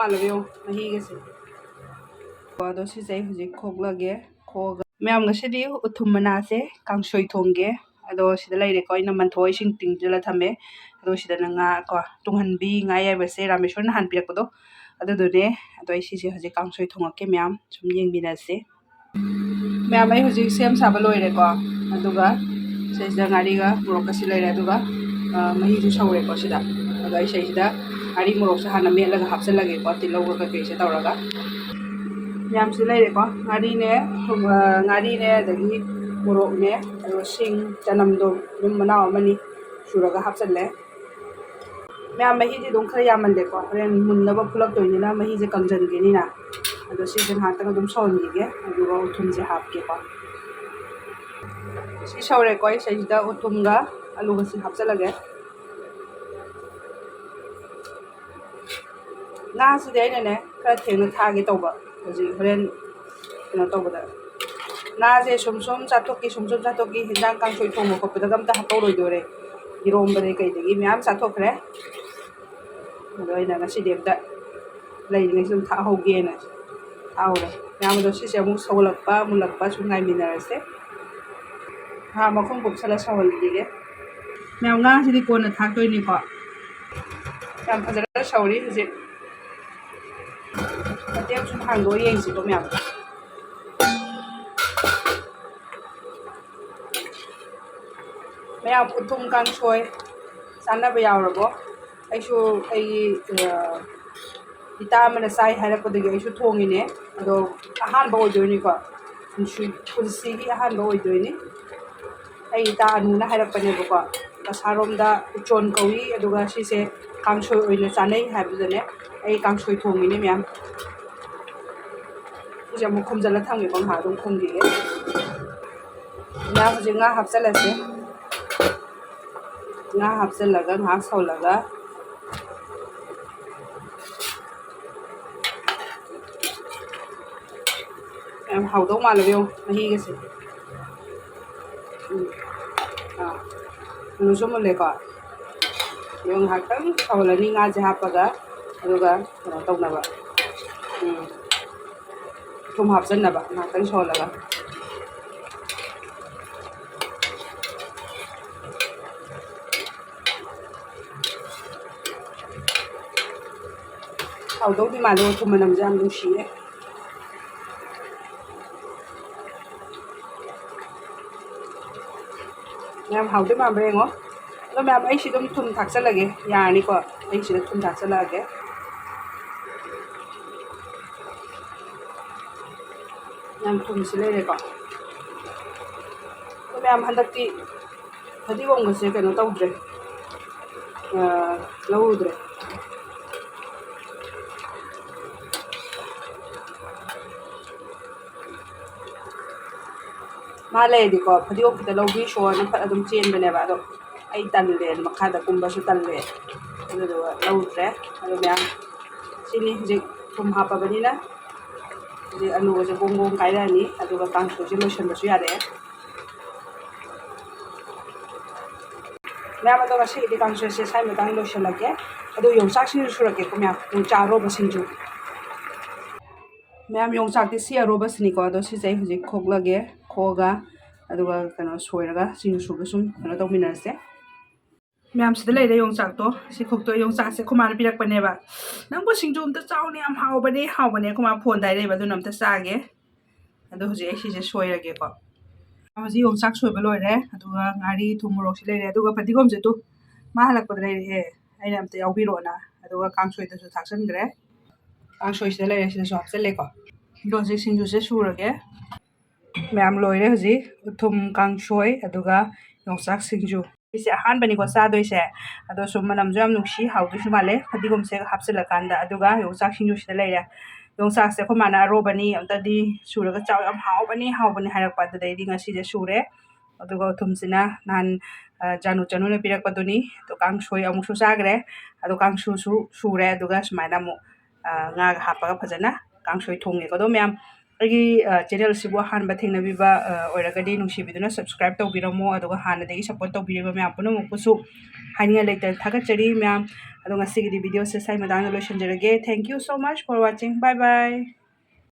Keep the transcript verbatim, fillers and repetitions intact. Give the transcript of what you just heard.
ꯃꯥꯜꯂꯕ ꯌꯦꯡꯉꯣ ꯃꯍꯤꯒꯁꯦ꯫ ꯑꯗꯣ ꯁꯤꯁꯦ ꯑꯩ ꯍꯧꯖꯤꯛ ꯈꯣꯛꯂꯒꯦ꯫ ꯈꯣꯛꯑꯒ ꯃꯌꯥꯝ, ꯉꯁꯤꯗꯤ ꯎꯊꯨꯝ ꯃꯅꯥꯁꯦ ꯀꯥꯡꯁꯣꯏ ꯊꯣꯡꯒꯦ꯫ ꯑꯗꯣ ꯁꯤꯗ ꯂꯩꯔꯦꯀꯣ, ꯑꯩꯅ ꯃꯟꯊꯣꯛꯑ ꯏꯁꯤꯡ ꯇꯤꯡꯁꯤꯜꯂ ꯊꯝꯃꯦ꯫ ꯑꯗꯣ ꯁꯤꯗꯅ ꯉꯥ ꯀꯣ, ꯇꯨꯡꯍꯟꯕꯤ, ꯉꯥ ꯑꯌꯥꯏꯕꯁꯦ ꯔꯥꯃꯦꯁꯣꯔꯅ ꯅꯍꯥꯟ ꯄꯤꯔꯛꯄꯗꯣ, ꯑꯗꯨꯗꯨꯅꯦ꯫ ꯑꯗꯣ ꯑꯩ ꯁꯤꯁꯦ ꯍꯧꯖꯤꯛ ꯀꯥꯡꯁꯣꯏ ꯊꯣꯡꯉꯛꯀꯦ ꯃꯌꯥꯝ, ꯁꯨꯝ ꯌꯦꯡꯃꯤꯟꯅꯁꯦ꯫ ꯃꯌꯥꯝ, ꯑꯩ ꯍꯧꯖꯤꯛ ꯁꯦꯝ ꯁꯥꯕ ꯂꯣꯏꯔꯦꯀꯣ꯫ ꯑꯗꯨꯒ ꯁꯤꯁꯤꯗ ꯉꯥꯔꯤꯒ ꯃꯣꯔꯣꯛꯀꯁꯤ ꯂꯩꯔꯦ꯫ ꯑꯗꯨꯒ, ꯑ, ꯃꯍꯤꯁꯨ ꯁꯧꯔꯦꯀꯣ ꯁꯤꯗ꯫ ꯑꯗꯣ ꯑꯩ ꯁꯤꯁꯤꯗ ꯉꯥꯔꯤ ꯃꯣꯔꯣꯛꯁꯦ ꯍꯥꯟꯅ ꯃꯦꯠꯂꯒ ꯍꯥꯞꯆꯤꯜꯂꯒꯦꯀꯣ, ꯇꯤꯜꯍꯧꯒ ꯀꯩꯀꯩꯁꯦ ꯇꯧꯔꯒ꯫ ꯃꯌꯥꯝꯁꯤ ꯂꯩꯔꯦꯀꯣ, ꯉꯥꯔꯤꯅꯦ, ꯊꯨꯝ, ꯑ, ꯉꯥꯔꯤꯅꯦ, ꯑꯗꯒꯤ ꯃꯣꯔꯣꯛꯅꯦ, ꯑꯗꯨꯒ ꯁꯤꯡ, ꯆꯅꯝꯗꯣ ꯑꯗꯨꯝ ꯃꯅꯥꯎ ꯑꯃꯅꯤ ꯁꯨꯔꯒ ꯍꯥꯞꯆꯤꯜꯂꯦ꯫ ꯃꯌꯥꯝ, ꯃꯍꯤꯗꯤ ꯑꯗꯨꯝ ꯈꯔ ꯌꯥꯝꯃꯜꯂꯦꯀꯣ, ꯍꯣꯔꯦꯟ ꯃꯨꯟꯅꯕ ꯐꯨꯠꯂꯛꯇꯣꯏꯅꯤꯅ ꯃꯍꯤꯁꯦ ꯀꯪꯁꯤꯟꯈꯤꯅꯤꯅ꯫ ꯑꯗꯣ ꯁꯤꯁꯦ ꯉꯥꯏꯍꯥꯛꯇꯪ ꯑꯗꯨꯝ ꯁꯧꯍꯟꯈꯤꯒꯦ, ꯑꯗꯨꯒ ꯎꯊꯨꯝꯁꯦ ꯍꯥꯞꯀꯦꯀꯣ꯫ ꯁꯤ ꯁꯧꯔꯦꯀꯣ, ꯑꯩ ꯁꯤꯁꯤꯗ ꯎꯊꯨꯝꯒ ꯑꯂꯨꯒꯁꯤ ꯍꯥꯞꯆꯤꯜꯂꯒꯦ꯫ ꯉꯥꯁꯤꯗꯤ ꯑꯩꯅꯅꯦ ꯈꯔ ꯊꯦꯡꯅ ꯊꯥꯒꯦ ꯇꯧꯕ, ꯍꯧꯖꯤꯛ ꯍꯣꯔꯦꯟ ꯀꯩꯅꯣ ꯇꯧꯕꯗ꯫ ꯉꯥꯁꯦ ꯁꯨꯝ ꯁꯨꯝ ꯆꯥꯊꯣꯛꯈꯤ, ꯁꯨꯝ ꯁꯨꯝ ꯆꯥꯊꯣꯛꯈꯤ, ꯍꯤꯟꯖꯥꯡ ꯀꯥꯡꯁꯣꯏ ꯊꯣꯡꯕ ꯈꯣꯠꯄꯗꯒ ꯑꯝꯇ ꯍꯥꯞꯄꯧꯔꯣꯏꯗꯣꯔꯦ꯫ ꯏꯔꯣꯝꯕꯗꯩ ꯀꯩꯗꯒꯤ ꯃꯌꯥꯝ ꯆꯥꯊꯣꯛꯈ꯭ꯔꯦ꯫ ꯑꯗꯣ ꯑꯩꯅ ꯉꯁꯤꯗꯤ ꯑꯝꯇ ꯂꯩꯔꯤꯉꯩꯁꯤꯗ ꯑꯗꯨꯝ ꯊꯥꯛꯍꯧꯒꯦꯅ ꯊꯥꯛꯍꯧꯔꯦ꯫ ꯃꯌꯥꯝ ꯑꯗꯣ ꯁꯤꯁꯦ ꯑꯃꯨꯛ ꯁꯧꯒꯠꯂꯛꯄ, ꯃꯨꯜꯂꯛꯄ ꯁꯨꯝ ꯉꯥꯏꯃꯤꯟꯅꯔꯁꯦ꯫ ꯉꯥ ꯃꯈꯨꯝ ꯀꯨꯞꯁꯜꯂ ꯁꯧꯍꯟꯈꯤꯒꯦ꯫ ꯃꯌꯥꯝ, ꯉꯥꯁꯤꯗꯤ ꯀꯣꯟꯅ ꯊꯥꯛꯇꯣꯏꯅꯤꯀꯣ꯫ ꯌꯥꯝ ꯐꯖꯅ ꯁꯧꯔꯤ ꯍꯧꯖꯤꯛ꯫ ꯃꯇꯦꯛ ꯁꯨꯝ ꯍꯥꯡꯗꯣꯛꯑ ꯌꯦꯡꯁꯤꯀꯣ ꯃꯌꯥꯝ꯫ ꯃꯌꯥꯝ, ꯎꯊꯨꯝ ꯀꯥꯡꯁꯣꯏ ꯆꯥꯅꯕ ꯌꯥꯎꯔꯕꯣ? ꯑꯩꯁꯨ ꯑꯩꯒꯤ, ꯑ, ꯏꯇꯥ ꯑꯃꯅ ꯆꯥꯏ ꯍꯥꯏꯔꯛꯄꯗꯒꯤ ꯑꯩꯁꯨ ꯊꯣꯡꯉꯤꯅꯦ꯫ ꯑꯗꯣ ꯑꯍꯥꯟꯕ ꯑꯣꯏꯗꯣꯏꯅꯤꯀꯣ꯫ ꯄꯨꯟꯁꯤ-, ꯄꯨꯟꯁꯤꯒꯤ ꯑꯍꯥꯟꯕ ꯑꯣꯏꯗꯣꯏꯅꯤ꯫ ꯑꯩ ꯏꯇꯥ ꯑꯅꯨꯅ ꯍꯥꯏꯔꯛꯄꯅꯦꯕꯀꯣ, ꯀꯁꯥꯔꯣꯝꯗ ꯎꯆꯣꯟ ꯀꯧꯏ, ꯑꯗꯨꯒ ꯁꯤꯁꯦ ꯀꯥꯡꯁꯣꯏ ꯑꯣꯏꯅ ꯆꯥꯅꯩ ꯍꯥꯏꯕꯗꯨꯗꯅꯦ, ꯑꯩ ꯀꯥꯡꯁꯣꯏ ꯊꯣꯡꯉꯤꯅꯦ ꯃꯌꯥꯝ꯫ ꯁꯤꯁꯦ ꯑꯃꯨꯛ ꯈꯨꯝꯖꯤꯜꯂ ꯊꯝꯒꯦꯀꯣ, ꯉꯥꯏꯍꯥꯛ ꯑꯗꯨꯝ ꯈꯨꯝꯈꯤꯒꯦ꯫ ꯃꯌꯥꯝ, ꯍꯧꯖꯤꯛ ꯉꯥ ꯍꯥꯞꯆꯤꯜꯂꯁꯦ꯫ ꯉꯥ ꯍꯥꯞꯆꯤꯜꯂꯒ ꯉꯥꯏꯍꯥꯛ ꯁꯧꯍꯜꯂꯒ꯫ ꯌꯥꯝ ꯍꯥꯎꯗꯧ ꯃꯥꯜꯂꯦꯕ, ꯌꯦꯡꯉꯣ, ꯃꯍꯤꯒꯁꯦ꯫ ꯎꯝ꯫ ꯑꯥ꯫ ꯃꯨꯟꯁꯨ ꯃꯨꯜꯂꯦꯀꯣ꯫ ꯑꯗꯣ ꯉꯥꯏꯍꯥꯛꯇꯪ ꯁꯧꯍꯜꯂꯅꯤ ꯉꯥꯁꯦ ꯍꯥꯞꯄꯒ꯫ ꯑꯗꯨꯒ ꯀꯩꯅꯣ ꯇꯧꯅꯕ, ꯎꯝ, ꯊꯨꯝ ꯍꯥꯞꯆꯟꯅꯕ ꯉꯥꯏꯍꯥꯛꯇꯪ ꯁꯧꯍꯜꯂꯒ꯫ ꯍꯥꯎꯗꯧꯗꯤ ꯃꯥꯜꯂꯦ, ꯊꯨꯝ ꯃꯅꯝꯁꯦ ꯌꯥꯝ ꯅꯨꯡꯁꯤꯌꯦ꯫ ꯃꯌꯥꯝ ꯍꯥꯎꯗꯣꯏ ꯃꯥꯟꯕ꯭ꯔꯥ ꯌꯦꯡꯉꯣ꯫ ꯑꯗꯣ ꯃꯌꯥꯝ, ꯑꯩ ꯁꯤ ꯑꯗꯨꯝ ꯊꯨꯝ ꯊꯥꯛꯆꯜꯂꯒꯦ, ꯌꯥꯔꯅꯤꯀꯣ? ꯑꯩ ꯁꯤꯗ ꯊꯨꯝ ꯊꯥꯛꯆꯜꯂꯛꯑꯒꯦ꯫ ꯃꯌꯥꯝ, ꯊꯨꯝꯁꯤ ꯂꯩꯔꯦꯀꯣ꯫ ꯑꯗꯣ ꯃꯌꯥꯝ, ꯍꯟꯗꯛꯇꯤ ꯐꯗꯤꯒꯣꯝꯒꯁꯦ ꯀꯩꯅꯣ ꯇꯧꯗ꯭ꯔꯦ, ꯑ, ꯂꯧꯔꯨꯗ꯭ꯔꯦ꯫ ꯃꯥ ꯂꯩꯔꯗꯤꯀꯣ, ꯐꯗꯤꯒꯣꯝ ꯈꯤꯇ ꯂꯧꯕꯤꯁꯣꯅ ꯐꯠ ꯑꯗꯨꯝ ꯆꯦꯟꯕꯅꯦꯕ, ꯑꯗꯣ ꯑꯩ ꯇꯜꯂꯦ, ꯃꯈꯥꯗ ꯀꯨꯝꯕꯁꯨ ꯇꯜꯂꯦ, ꯑꯗꯨꯗꯨꯒ ꯂꯧꯗ꯭ꯔꯦ꯫ ꯑꯗꯣ ꯃꯌꯥꯝ, ꯁꯤꯅꯤ ꯍꯧꯖꯤꯛ ꯊꯨꯝ ꯍꯥꯞꯄꯕꯅꯤꯅ꯫ ꯍꯧꯖꯤꯛ ꯑꯂꯨꯒꯁꯦ ꯕꯣꯡ ꯕꯣꯡ ꯀꯥꯏꯔꯛꯑꯅꯤ, ꯑꯗꯨꯒ ꯀꯥꯡꯁꯣꯏꯁꯦ ꯂꯣꯏꯁꯤꯟꯕꯁꯨ ꯌꯥꯔꯛꯑꯦ꯫ ꯃꯌꯥꯝ, ꯑꯗꯣ ꯉꯁꯤꯒꯤꯗꯤ ꯀꯥꯡꯁꯣꯏꯁꯦ ꯁ꯭ꯋꯥꯏ ꯃꯇꯥꯡ ꯂꯣꯏꯁꯤꯜꯂꯒꯦ꯫ ꯑꯗꯨ ꯌꯣꯡꯆꯥꯛ ꯁꯤꯡꯖꯨ ꯁꯨꯔꯛꯀꯦꯀꯣ ꯃꯌꯥꯝ, ꯌꯣꯡꯆꯥꯛ ꯑꯔꯣꯕ ꯁꯤꯡꯖꯨ꯫ ꯃꯌꯥꯝ, ꯌꯣꯡꯆꯥꯛꯇꯤ ꯁꯤ ꯑꯔꯣꯕꯁꯤꯅꯤꯀꯣ꯫ ꯑꯗꯣ ꯁꯤꯁꯦ ꯑꯩ ꯍꯧꯖꯤꯛ ꯈꯣꯛꯂꯒꯦ, ꯈꯣꯛꯑꯒ, ꯑꯗꯨꯒ ꯀꯩꯅꯣ ꯁꯣꯏꯔꯒ ꯁꯤꯡꯖꯨ ꯁꯨꯕ ꯁꯨꯝ ꯀꯩꯅꯣ ꯇꯧꯃꯤꯟꯅꯔꯁꯦ꯫ ꯃꯌꯥꯝ, ꯁꯤꯗ ꯂꯩꯔꯦ ꯌꯣꯡꯆꯥꯛꯇꯣ꯫ ꯁꯤ ꯈꯣꯛꯇꯣꯛꯑꯦ꯫ ꯌꯣꯡꯆꯥꯛꯁꯦ ꯑꯩꯈꯣꯏ ꯃꯥꯅ ꯄꯤꯔꯛꯄꯅꯦꯕ꯫ "ꯅꯪꯕꯨ ꯁꯤꯡꯖꯨ ꯑꯝꯇ ꯆꯥꯎꯅꯦ, ꯌꯥꯝ ꯍꯥꯎꯕꯅꯦ, ꯍꯥꯎꯕꯅꯦ", ꯑꯩꯈꯣꯏ ꯃꯥ ꯐꯣꯟꯗ ꯍꯥꯏꯔꯛꯏꯕ, ꯑꯗꯨꯅ ꯑꯝꯇ ꯆꯥꯒꯦ꯫ ꯑꯗꯣ ꯍꯧꯖꯤꯛ ꯑꯩ ꯁꯤꯁꯦ ꯁꯣꯏꯔꯒꯦꯀꯣ꯫ ꯍꯧꯖꯤꯛ ꯌꯣꯡꯆꯥꯛ ꯁꯣꯏꯕ ꯂꯣꯏꯔꯦ, ꯑꯗꯨꯒ ꯉꯥꯔꯤ, ꯊꯨꯝ, ꯃꯣꯔꯣꯛꯁꯤ ꯂꯩꯔꯦ, ꯑꯗꯨꯒ ꯐꯗꯤꯒꯣꯝꯁꯦ ꯇꯨ ꯃꯥ ꯍꯜꯂꯛꯄꯗ ꯂꯩꯔꯛꯑꯦ, ꯑꯩꯅ ꯑꯝꯇ ꯌꯥꯎꯕꯤꯔꯛꯑꯣꯅ꯫ ꯑꯗꯨꯒ ꯀꯥꯡꯁꯣꯏꯗꯁꯨ ꯊꯥꯛꯆꯟꯈ꯭ꯔꯦ꯫ ꯀꯥꯡꯁꯣꯏꯁꯤꯗ ꯂꯩꯔꯦ, ꯁꯤꯗꯁꯨ ꯍꯥꯞꯆꯜꯂꯦꯀꯣ꯫ ꯑꯗꯣ ꯍꯧꯖꯤꯛ ꯁꯤꯡꯖꯨꯁꯦ ꯁꯨꯔꯒꯦ꯫ ꯃꯌꯥꯝ, ꯂꯣꯏꯔꯦ ꯍꯧꯖꯤꯛ ꯎꯊꯨꯝ ꯀꯥꯡꯁꯣꯏ, ꯑꯗꯨꯒ ꯌꯣꯡꯆꯥꯛ ꯁꯤꯡꯖꯨ꯫ ꯁꯤꯁꯦ ꯑꯍꯥꯟꯕꯅꯤꯀꯣ ꯆꯥꯗꯣꯏꯁꯦ, ꯑꯗꯣ ꯁꯨꯝ ꯃꯅꯝꯁꯨ ꯌꯥꯝ ꯅꯨꯡꯁꯤ, ꯍꯥꯎꯗꯣꯏꯁꯨ ꯃꯥꯜꯂꯦ ꯐꯗꯤꯒꯣꯝꯁꯦ ꯍꯥꯞꯆꯤꯜꯂꯀꯥꯟꯗ꯫ ꯑꯗꯨꯒ ꯌꯣꯡꯆꯥꯛ ꯁꯤꯡꯖꯨꯁꯤꯗ ꯂꯩꯔꯦ꯫ ꯌꯣꯡꯆꯥꯛꯁꯦ ꯑꯩꯈꯣꯏ ꯃꯥꯅ ꯑꯔꯣꯕꯅꯤ, "ꯑꯝꯇꯗꯤ ꯁꯨꯔꯒ ꯆꯥꯎ, ꯌꯥꯝ ꯍꯥꯎꯕꯅꯤ, ꯍꯥꯎꯕꯅꯤ" ꯍꯥꯏꯔꯛꯄ, ꯑꯗꯨꯗꯩꯗꯤ ꯉꯁꯤꯁꯦ ꯁꯨꯔꯦ꯫ ꯑꯗꯨꯒ ꯎꯊꯨꯝꯁꯤꯅ ꯅꯍꯥꯟ, ꯑ, ꯖꯥꯅꯨ ꯆꯅꯨꯅ ꯄꯤꯔꯛꯄꯗꯨꯅꯤ꯫ ꯑꯗꯣ ꯀꯥꯡꯁꯣꯏ ꯑꯃꯨꯛꯁꯨ ꯆꯥꯈ꯭ꯔꯦ꯫ ꯑꯗꯣ ꯀꯥꯡꯁꯨꯁꯨ ꯁꯨꯔꯦ꯫ ꯑꯗꯨꯒ ꯁꯨꯃꯥꯏꯅ ꯑꯃꯨꯛ, ꯑ, ꯉꯥꯒ ꯍꯥꯞꯄꯒ ꯐꯖꯅ ꯀꯥꯡꯁꯣꯏ ꯊꯣꯡꯉꯦꯀꯣ꯫ ꯑꯗꯣ ꯃꯌꯥꯝ, ꯑꯩꯒꯤ ꯆꯦꯅꯦꯜꯁꯤꯕꯨ ꯑꯍꯥꯟꯕ ꯊꯦꯡꯅꯕꯤꯕ ꯑꯣꯏꯔꯒꯗꯤ ꯅꯨꯡꯁꯤꯕꯤꯗꯨꯅ ꯁꯕꯁꯀ꯭ꯔꯥꯏꯕ ꯇꯧꯕꯤꯔꯝꯃꯣ꯫ ꯑꯗꯨꯒ ꯍꯥꯟꯅꯗꯒꯤ ꯁꯞꯄꯣꯔꯠ ꯇꯧꯕꯤꯔꯤꯕ ꯃꯌꯥꯝ ꯄꯨꯝꯅꯃꯛꯄꯨꯁꯨ ꯍꯥꯏꯅꯤꯡꯉꯥꯏ ꯂꯩꯇꯅ ꯊꯥꯒꯠꯆꯔꯤ ꯃꯌꯥꯝ꯫ ꯑꯗꯣ ꯉꯁꯤꯒꯤꯗꯤ ꯚꯤꯗꯤꯑꯣꯁꯦ ꯁ꯭ꯋꯥꯏ ꯃꯇꯥꯡꯗ ꯂꯣꯏꯁꯤꯟꯖꯔꯒꯦ꯫ Thank you so much for watching. Bye bye.